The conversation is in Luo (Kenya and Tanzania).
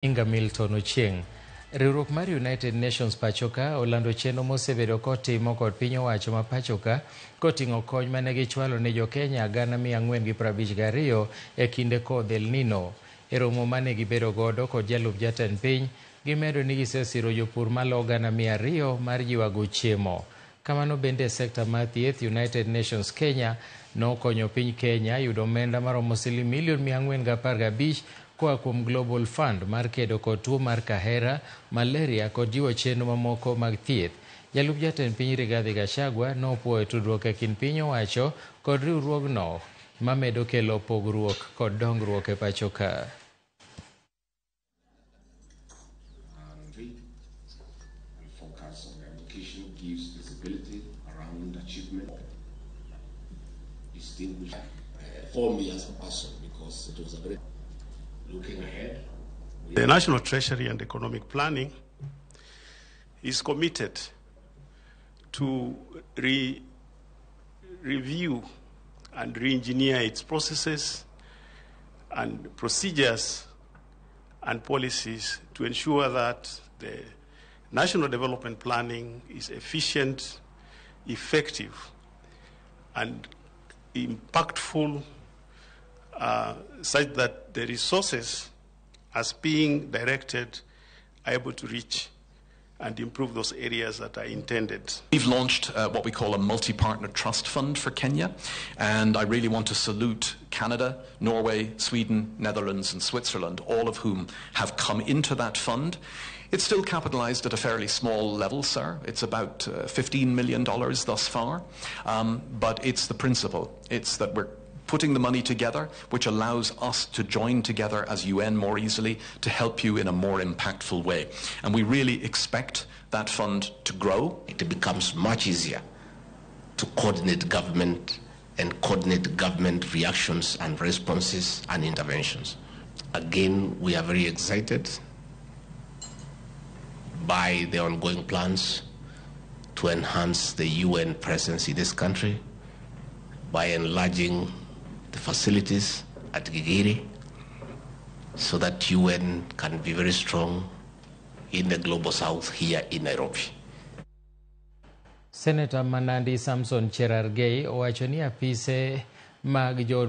Inga Milton Ochieng. Riwruok mar United Nations pachoka olando chenro mosebedo kotimo kod piny owacho ma pachoka koting'o kony mane gichwalo ne jokenya 452,000 e kinde kodh El Nino. E romo mane gibedo godo kod jalup jatend piny, gimedo ni gisesiro jopur malo 200,000 mar ywago chiemo. Kamano bende e sekta mar thieth, United Nations Kenya nokonyo piny Kenya yudo omenda maromo siling milion 415 koa kuom Global Fund mar kedo kod tuo mar kahera, malaria kod jiwo chenro mamoko mag thieth. Jalup jatend piny Rigathi Gachagua nopuoyo tudruok e kind piny owacho kod riwruogno mamedo kelo pogruok kod dongruok e pacho ka. Focus on education gives visibility around achievement. Distinguish for me as a person, because it was a very looking ahead. The National Treasury and Economic Planning is committed to review and re-engineer its processes and procedures and policies to ensure that the national development planning is efficient, effective, and impactful, such that the resources as being directed are able to reach and improve those areas that are intended. We've launched what we call a multi-partner trust fund for Kenya, and I really want to salute Canada, Norway, Sweden, Netherlands and Switzerland, all of whom have come into that fund. It's still capitalized at a fairly small level, sir. It's about $15 million thus far, but it's the principle. It's that we're putting the money together, which allows us to join together as UN more easily to help you in a more impactful way. And we really expect that fund to grow. It becomes much easier to coordinate government and coordinate government reactions and responses and interventions. Again, we are very excited by the ongoing plans to enhance the UN presence in this country by enlarging the facilities at Gigiri so that UN can be very strong in the global south here in Nairobi. Senator Manandi Samson Cherargei owacho ni apise mag jood